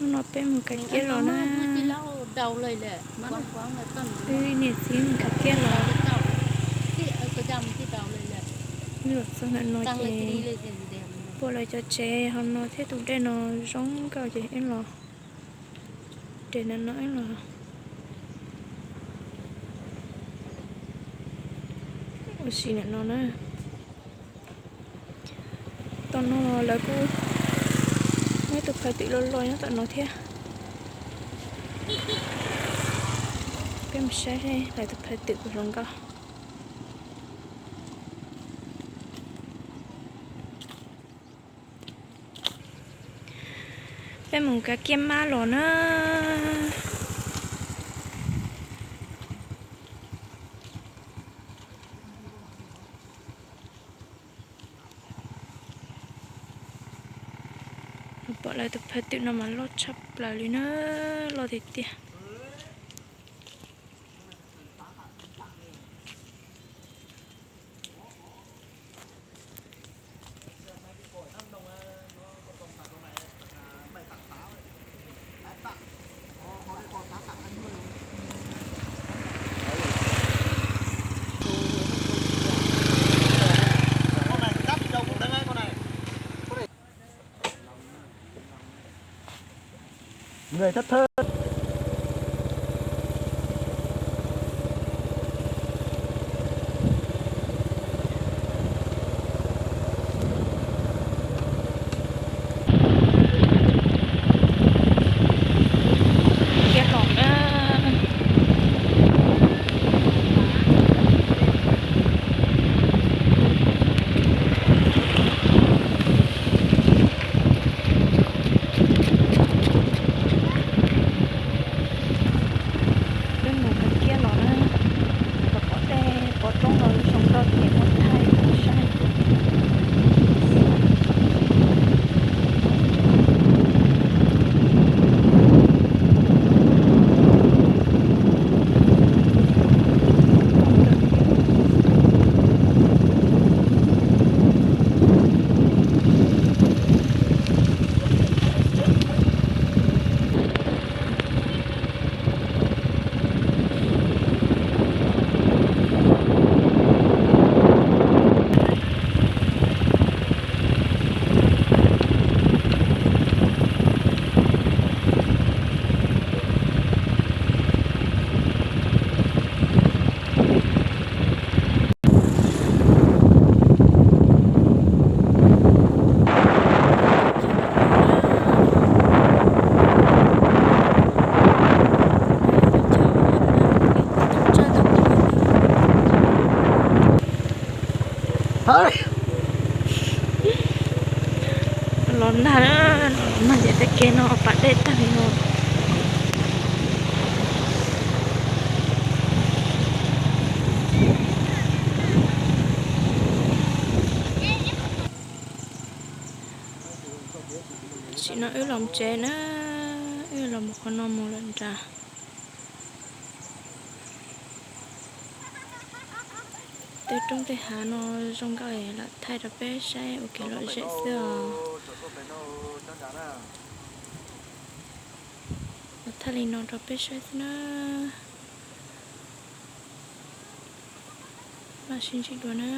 Hnub no peb mus kav kiab los na. Wb niam txiv mus kav kiab los. Wb los txog ntawm no ces puag lawv cov tsev hauv no thiab tus dej no zoo nkauj ces wb los de ntawm no wb los ua si ntawm no na. Tom no lawv kuj muaj ib tug phaj twm loj loj nyob tom no thiab. Peb mus saib seb lawv tus phaj twm puas zoo nkauj. Peb mus kav kiab mab los na. Pom lawv tus phaj twm no mas loj tshaj plaws li na, loj tiag tiag. Kiab los na. Peb mus kav kiab los na, los pom tej pov roob los zoo nkauj ces muab thaij saib. Los nag, los nag ces tej kev no pas dej tag li no. Tam sim no wb los tsev na, wb los mus qhov no mus lawm nrad. Tej roob tej hav no zoo nkauj lam thaij rau peb saib ua kev lom zem xwb os. Los thaij li no rau peb saib xwb na. Mam sib ntsib dua na.